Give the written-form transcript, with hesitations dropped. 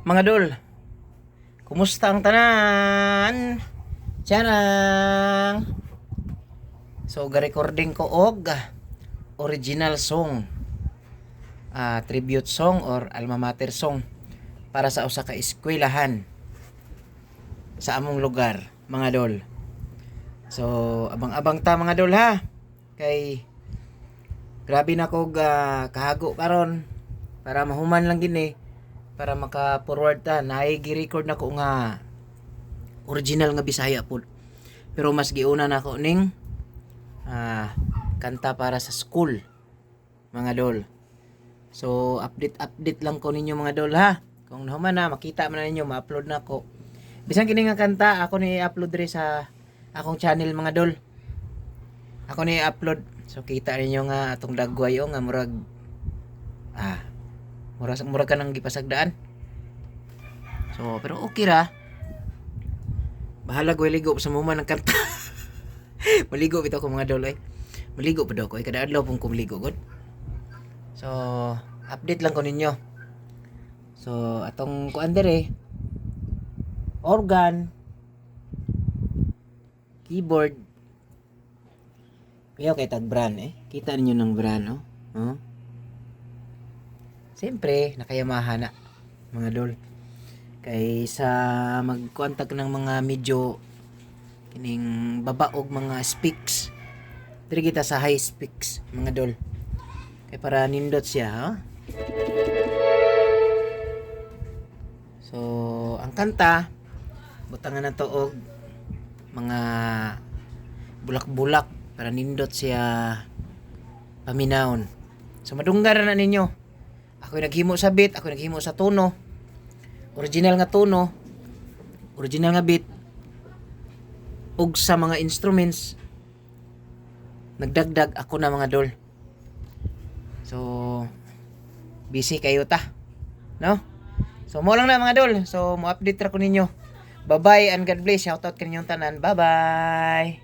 Mga dol, kumusta ang tanan? Tiyanang! So, ga-recording ko og original song. Tribute song or alma mater song para sa usa ka eskwelahan sa among lugar, mga dol. So, abang-abang ta, mga dol, ha. Kay grabe na kog kahago karon para mahuman lang gini, para maka-forward ta. Naay gi-record na ko nga original nga Bisaya pod. Pero mas giuna na ko ning kanta para sa school, mga dol. So update update lang ko ninyo, mga dol, ha. Kung nahuman na, makita man na ninyo, ma-upload na ko. Bisan kini nga kanta, ako ni i-upload diri sa akong channel, mga dol. Ako ni i-upload. So kita ninyo nga atong dagway oh, nga murag murag murag ka nang gipasagdaan. So pero okay ra. Bahala ko ligo sa muman ng kanta. Maligo bitaw ko, mga dol, eh. Maligo pa daw ko eh. Kada adlaw pong ko maligo gud. So update lang ko ninyo. So atong kuan dere, organ, keyboard. Kaya kay tag brand eh. Kita ninyo ng brand, oh. Oh. Siyempre, naka-Yamaha na, mga dol. Kay sa magkuantag ng mga medyo kining baba og mga speaks. Diri kita sa high speaks, mga dol. Kay para nindot siya, ha? So, ang kanta butangan na to og mga bulak-bulak para nindot siya paminawon. So madunggan na ninyo. Ako naghimo sa beat, ako naghimo sa tono. Original nga tono, original nga beat. Ug sa mga instruments nagdagdag ako na, mga dol. So busy kayo ta. No? So mo lang na, mga dol. So mo update ra ko ninyo. Bye-bye and God bless. Shoutout kaninyong tanan. Bye-bye.